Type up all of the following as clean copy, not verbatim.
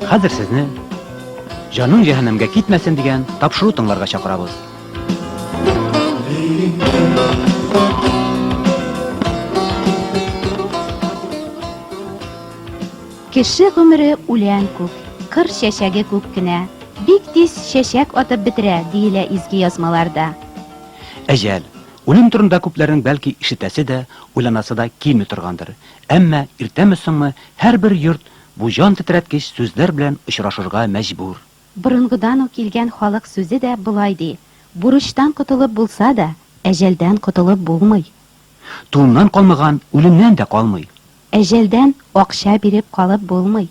Хәзер сезне Җаның җәһәннәмгә китмәсен дигән тапшыру тыңларга чакырабыз. Кеше гомере үлән күк, кыр чәчәге күк кенә. Бик тиз чәчәк атып бетерә, диелә изге язмаларда. Әҗәл, үлем турында күпләрнең бәлки ишетәсе дә, уйланасы да килми торгандыр. Әмма иртәме-соңмы һәрбер йорт бу җан тетрәткеч сүзләр белән очрашырга мәҗбүр. Борынгыдан ук килгән халык сүзе дә болай ди, Бурычтан котылып булса да, әҗәлдән котылып булмый. Туымнан калмаган үлемнән дә калмый. Әҗәлдән акча биреп калып булмый.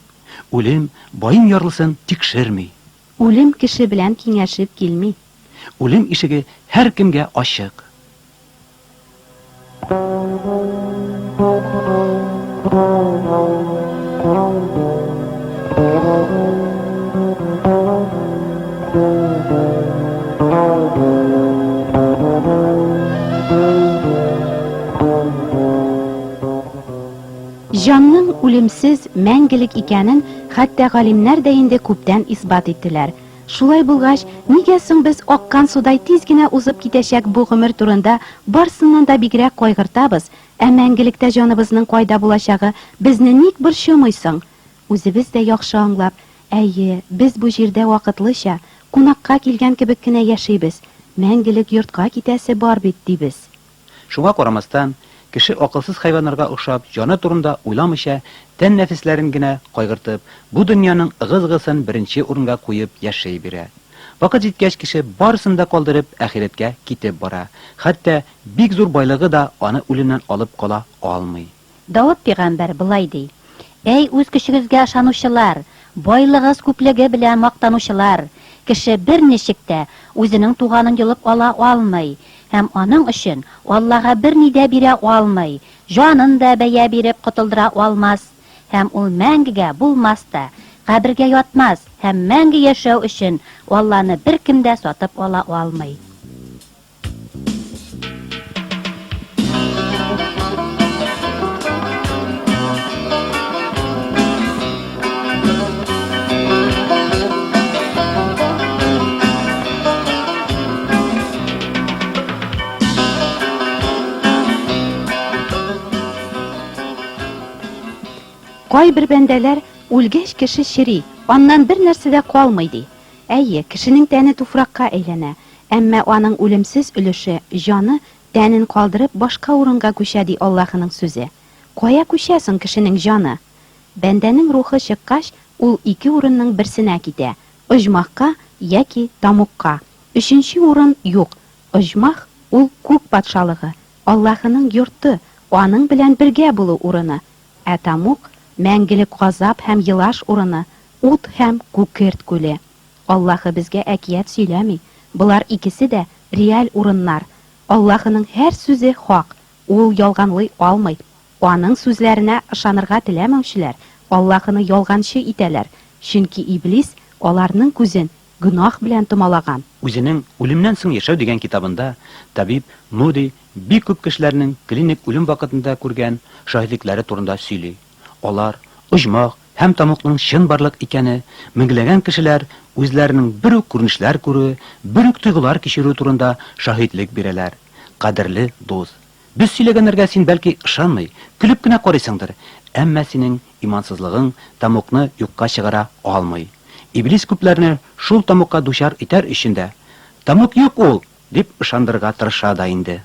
Үлем баен ярлысын тикшерми. Үлем кеше белән киңәшеп килми. Үлем ишеге һәркемгә ачык. Җанның үлемсез, мәңгелек икәнен хәтта галимнәр дә инде күптән исбат иттеләр. Шулай булгач, нигә соң без аккан судай тиз генә узып китәчәк бу гомер турында барсыннан да бигрәк кайгыртабыз, ә мәңгелектә җаныбызның кайда булачагы безне ник борчымый соң? Үзебез дә яхшы аңлап, әйе, без бу җирдә вакытлыча, кунакка килгән кебек кенә яшибез, мәңгелек йортка китәсе бар бит, дибез. Шуңа карамастан, кеше акылсыз хайваннарга охшап, җаны турында уйламыйча, тән нәфесләрен генә кайгыртып, бу дөньяның ыгы-зыгысын беренче урынга куеп яши бирә. Вакыт җиткәч, кеше барысын да калдырып, әхирәткә китеп бара. Хәтта бик зур байлыгы да аны үлемнән алып кала алмый. Давыт пигамбәр болай ди, Әй үз көчегезгә ышанучылар, байлыгыз күплеге белән мактанучылар! Кеше берничек тә үзенең туганын йолып ала алмый һәм аның өчен Аллага берни дә бирә алмый, җанын да бәя биреп котылдыра алмас, һәм ул мәңгегә булмас та, кабергә ятмас һәм мәңге яшәү өчен Алланы беркем дә сатып ала алмый. Кайбер бәндәләр, үлгәч кеше чери, аннан бер нәрсә дә калмый, ди. Әйе, кешенең тәне туфракка әйләнә, әмма аның үлемсез өлеше, җаны, тәнен калдырып, башка урынга күчә, ди Аллаһының сүзе. Кая күчә соң кешенең җаны? Бәндәнең рухы чыккач, ул ике урынның берсенә китә, оҗмахка яки тамукка. Өченче урын юк. Оҗмах, ул күк патшалыгы, Аллаһының йорты, аның белән бергә булу урыны. Ә тамук, мәңгелек газап һәм елаш урыны, ут һәм күкерт күле. Аллаһы безгә әкият сөйләми, болар икесе дә реаль урыннар. Аллаһының һәр сүзе хак, ул ялганлый алмый. Аның сүзләренә ышанырга теләмәүчеләр Аллаһыны ялганчы итәләр, чөнки Иблис аларның күзен гөнаһ белән томалаган. Үзенең Үлемнән соң яшәү дигән китабында табиб Муди бик күп кешеләрнең клиник үлем вакытында күргән шаһитлекләре турында сөйли. Алар, оҗмах һәм тәмугның чынбарлык икәне, меңләгән кешеләр үзләренең бер үк күренешләр күрүе, бер үк тойгылар кичерүе турында шаһитлек бирәләр. Кадерле дус! Без сөйләгәннәргә син бәлки ышанмый, көлеп кенә карыйсыңдыр, әмма синең имансызлыгың тәмугны юкка чыгара алмый. Иблис күпләрне шул тәмугка дучар итәр өчен дә, Тәмуг юк ул! дип ышандырырга тырыша да инде.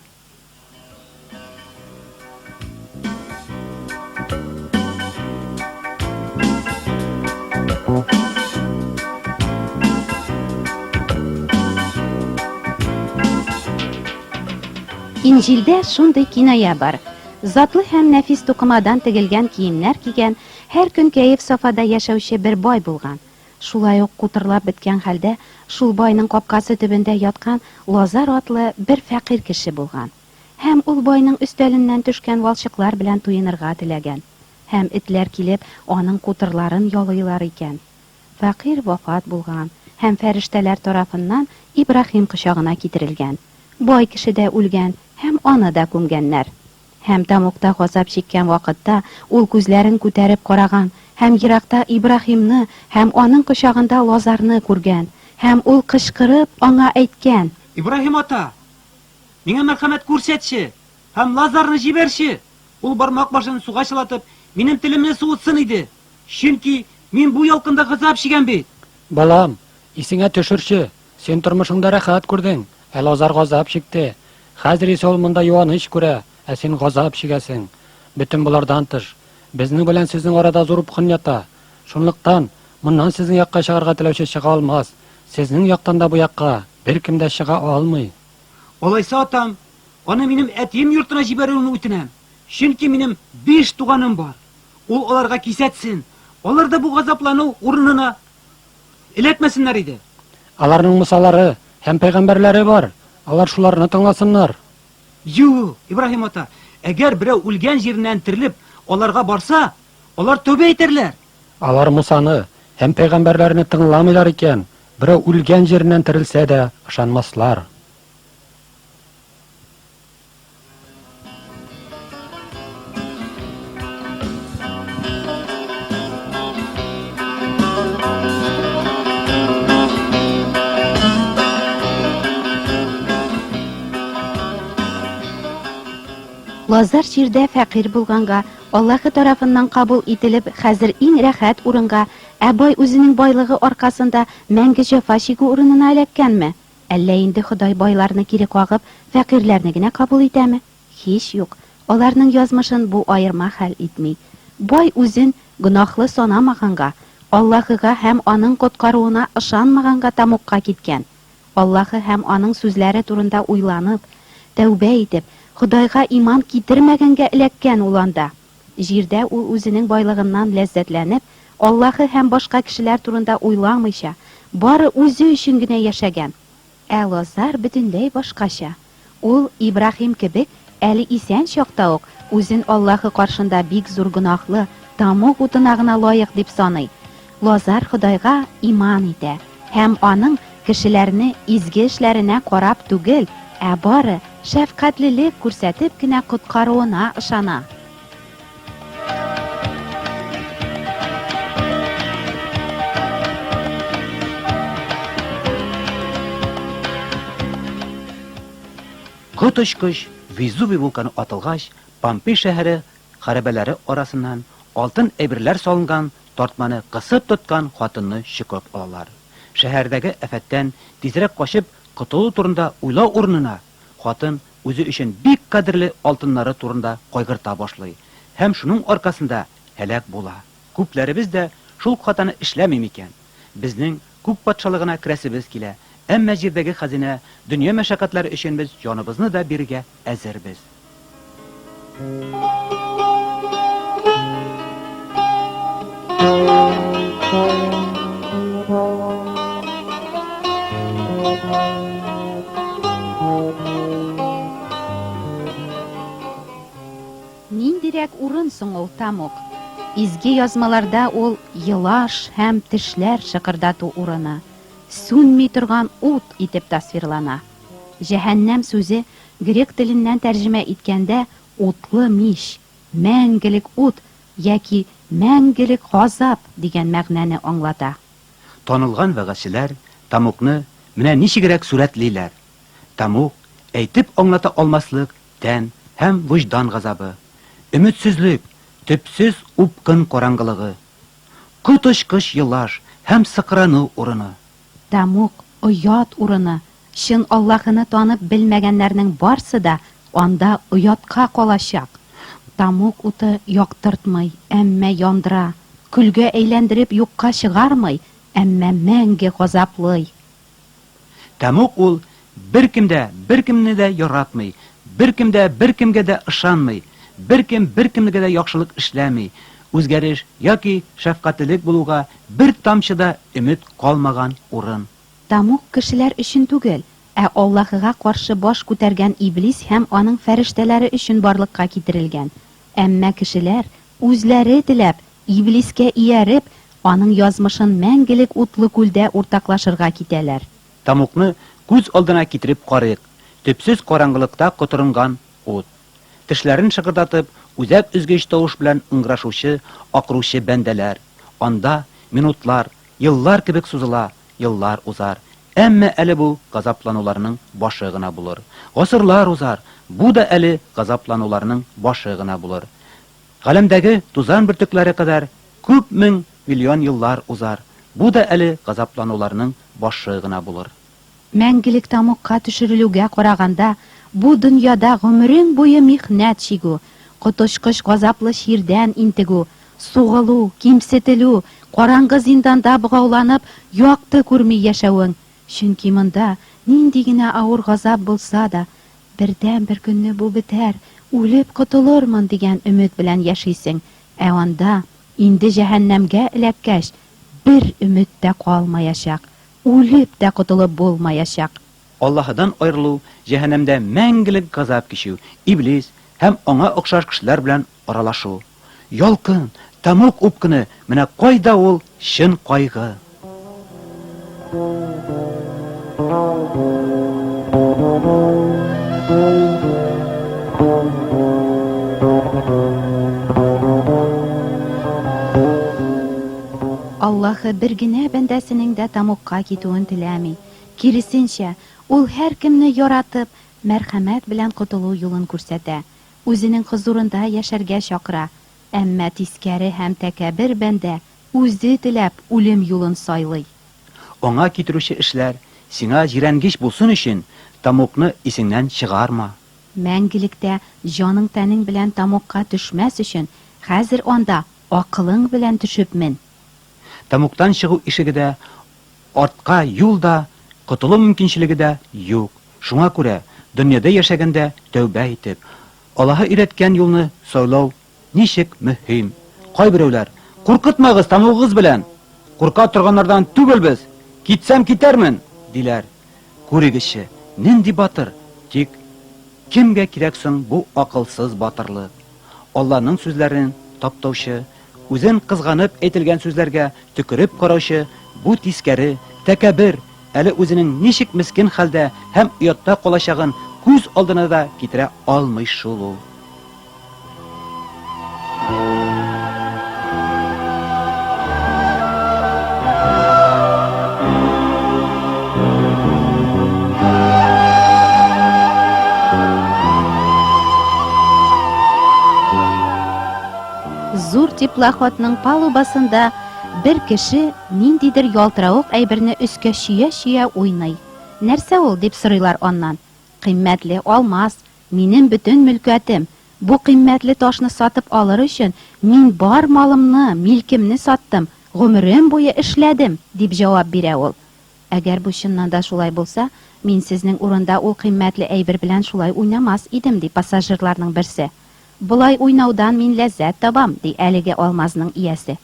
Инҗилдә шундый киная бар. Затлы һәм нәфис тукымадан тегелгән киемнәр кигән, һәр көн кәеф-сафада яшәүче бер бай булган. Шулай ук кутырлап беткән хәлдә шул байның капкасы төбендә яткан Лазар атлы бер фәкыйрь кеше булган. Һәм ул байның өстәленнән төшкән валчыклар белән туенырга теләгән. Һәм этләр килеп аның кутырларын ялыйлар икән. Фәкыйрь вафат булган һәм фәрештәләр тарафыннан Ибраһим кочагына китерелгән. Бай кеше дә үлгән һәм аны да күмгәннәр. Һәм тәмугта газап чиккән вакытта ул күзләрен күтәреп караган Һәм еракта Ибраһимны һәм аның кочагында Лазарны күргән. Һәм ул кычкырып аңа әйткән. Ибраһим ата! Миңа мәрхәмәт күрсәтче һәм Лазарны җибәрче! Ул бармак башын суга чылатып, минем телемне суытсын иде, чөнки мин бу ялкында газап чигәм бит. Балам, исеңә төшерче, син тормышыңда рәхәт күрдең, ә Лазар газап чикте. Хәзер исә ул монда юаныч күрә, ә син газап чигәсең. Бөтен болардан тыш, безнең белән сезнең арада зур упкын ята. Шунлыктан, моннан сезнең якка чыгарга теләүче чыга алмас, сезнең яктан да бу якка беркем дә чыга алмый. Алайса, атам, аны минем әтием йортына җибәрүеңне үтенәм, чөнки минем биш туганым бар. Ул аларга кисәтсен, алар да бу газаплану урынына эләкмәсеннәр иде. Аларның Мусалары һәм пәйгамбәрләре бар, алар шуларны тыңласыннар. Юк, Ибраһим ата, әгәр берәү үлгән җиреннән терелеп, аларга барса, алар тәүбә итәрләр. Алар Мусаны һәм пәйгамбәрләрне тыңламыйлар икән, берәү үлгән җиреннән терелсә дә ышанмаслар. Лазар җирдә фәкыйрь булганга, Аллаһы тарафыннан кабул ителеп, хәзер иң рәхәт урынга, ә бай үзенең байлыгы аркасында мәңге җәфа чигү урынына эләккәнме? Әллә инде Ходай байларны кире кагып, фәкыйрьләрне генә кабул итәме? Һич юк, аларның язмышын бу аерма хәл итми. Бай үзен гөнаһлы санамаганга, Аллаһыга һәм Аның коткаруына ышанмаганга тәмугка киткән. Аллаһы һәм Аның сүзләре турында уйланып, тәүбә итеп, Ходайга иман китермәгәнгә эләккән ул анда. Җирдә ул үзенең байлыгыннан ләззәтләнеп, Аллаһы һәм башка кешеләр турында уйламыйча, бары үзе өчен генә яшәгән. Ә Лазар бөтенләй башкача. Ул, Ибраһим кебек, әле исән чакта ук үзен Аллаһы каршында бик зур гөнаһлы, тәмуг утына гына лаек дип саный. Лазар Ходайга иман итә һәм аның кешеләрне изге эшләренә карап түгел, ә бары шәфкатьлелек күрсәтеп кенә коткаруына ышана. Коточкыч Везувий вулканы атылгач, Помпей шәһәре хәрабәләре арасыннан алтын әйберләр салынган тартманы кысып тоткан хатынны чокып алалар. Шәһәрдәге афәттән тизрәк качып котылу турында уйлау урынына, хатын үзе өчен бик кадерле алтыннары турында кайгырта башлый һәм шуның аркасында һәлак була. Күпләребез дә шул хатаны эшләми микән? Безнең күк патшалыгына керәсебез килә, әмма җирдәге хәзинә, дөнья мәшәкатьләре өчен без җаныбызны да бирергә әзербез. Ниндирәк урын соң ул тәмуг? Изге Язмаларда ул елаш һәм тешләр шыкырдату урыны, сүнми торган ут итеп тасвирлана. Җәһәннәм сүзе грек теленнән тәрҗемә иткәндә утлы мич, мәңгелек ут яки мәңгелек газап дигән мәгънәне аңлата. Танылган вәгазьчеләр тәмугны менә ничегрәк сурәтлиләр, Тәмуг, әйтеп аңлата алмаслык тән һәм вөҗдан газабы, өметсезлек, төпсез упкын караңгылыгы, коточкыч елаш һәм сыкрану урыны. Тәмуг, оят урыны, чын Аллаһыны танып белмәгәннәрнең барсы да анда оятка калачак. Тәмуг уты яктыртмый, әмма яндыра, көлгә әйләндереп юкка чыгармый, әмма мәңге газаплый. Тәмуг ул беркем дә беркемне дә яратмый, беркем дә беркемгә дә ышанмый, беркем беркемгә дә яхшылык эшләми, үзгәреш яки шәфкатьлелек булуга бер тамчы да өмет калмаган урын. Тәмуг кешеләр өчен түгел, ә Аллаһыга каршы баш күтәргән Иблис һәм аның фәрештәләре өчен барлыкка китерелгән. Әмма кешеләр, үзләре теләп, Иблискә ияреп, аның язмышын мәңгелек утлы күлдә уртаклашырга китәләр. Тәмугны күз алдына китереп карыйк, төпсез караңгылыкта котырынган ут. Тешләрен шыгырдатып, үзәк өзгеч тавыш белән ыңгырашучы, акыручы бәндәләр. Анда минутлар, еллар кебек сузыла, еллар узар, әмма әле бу газаплануларның башы гына булыр. Гасырлар узар, бу да әле газаплануларның башы гына булыр. Галәмдәге тузан бөртекләре кадәр күп мең миллион еллар узар, бу да әле газаплануларның башы гына булыр. Мәңгелек тәмугка төшерелүгә караганда, бу дөньяда гомерең буе михнәт чигү, коточкыч газаплы чирдән интегү, сугылу, кимсетелү, караңгы зинданда богауланып, якты күрми яшәвең, чөнки монда, нинди генә авыр газап булса да, бердәнбер көнне бу бетәр, үлеп котылырмын дигән өмет белән яшисең, ә анда, инде җәһәннәмгә эләккәч, бер өмет тә калмаячак, Үлеп тә котылып булмаячак. Аллаһыдан аерылу, җәһәннәмдә мәңгелек газап кичү, Иблис һәм аңа охшаш кешеләр белән аралашу. Ялкын, тәмуг упкыны, менә кайда ул чын кайгы! Аллаһы бер генә бәндәсенең дә тәмугка китүен теләми. Киресенчә, Ул һәркемне яратып, мәрхәмәт белән котылу юлын күрсәтә, Үзенең хозурында яшәргә чакыра. Әмма тискәре һәм тәкәбер бәндә үзе теләп үлем юлын сайлый. Аңа китерүче эшләр сиңа җирәнгеч булсын өчен, тәмугны исеңнән чыгарма. Мәңгелектә җаның-тәнең белән тәмугка төшмәс өчен, хәзер анда Акылың белән төшеп мен. Тәмугтан чыгу ишеге дә, артка юл да, котылу мөмкинчелеге дә юк. Шуңа күрә, дөньяда яшәгәндә тәүбә итеп, Аллаһы өйрәткән юлны сайлау ничек мөһим! Кайберәүләр, Куркытмагыз тәмугыгыз белән! Курка торганнардан түгел без! Китсәм китәрмен! диләр. Күрегезче, нинди батыр! Тик кемгә кирәк соң бу акылсыз батырлык? Алланың сүзләрен таптаучы, үзен кызганып әйтелгән сүзләргә төкереп караучы бу тискәре, тәкәббер, әле үзенең ничек мескен хәлдә һәм оятта калачагын күз алдына да китерә алмый шул ул. Зур теплоходның палубасында бер кеше ниндидер ялтыравык әйберне өскә чөя-чөя уйный. Нәрсә ул, дип сорыйлар аннан. Кыйммәтле алмаз, минем бөтен мөлкәтем. Бу кыйммәтле ташны сатып алыр өчен мин бар малымны, милкемне саттым, гомерем буе эшләдем, дип җавап бирә ул. Әгәр бу чыннан да шулай булса, мин сезнең урында ул кыйммәтле әйбер белән шулай уйнамас идем, ди пассажирларның берсе. Болай уйнаудан мин ләззәт табам, ди әлеге алмазның иясе.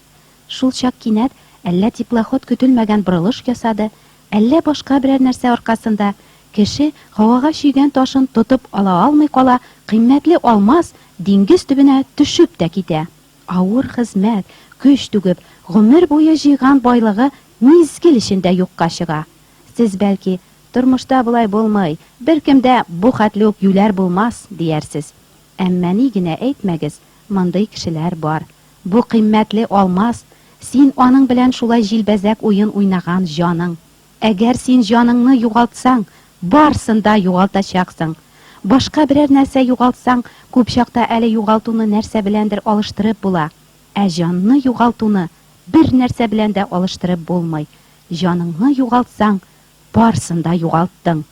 Шулчак кинәт әллә теплоход көтелмәгән борылыш ясады, әллә башка берәр нәрсә аркасында, кеше һавага чөйгән ташын тотып ала алмый кала, кыйммәтле алмаз диңгез төбенә төшеп тә китә. Авыр хезмәт, көч түгеп, гомер буе җыйган байлыгы мизгел эчендә юкка чыга. Сез, бәлки, тормышта болай булмый, беркем дә бу хәтле үк юләр булмас, диярсез. Әмма ни генә әйтмәгез, мондый кешеләр бар. Бу кыйммәтле алмаз, син аның белән шулай җилбәзәк уен уйнаган җаның. Әгәр син җаныңны югалтсаң, барсын да югалтачаксың. Башка берәр нәрсә югалтсаң, күп чакта әле югалтуны нәрсә беләндер алыштырып була. Ә җанны югалтуны бер нәрсә белән дә алыштырып булмый. Җаныңны югалтсаң, барсын да югалттың.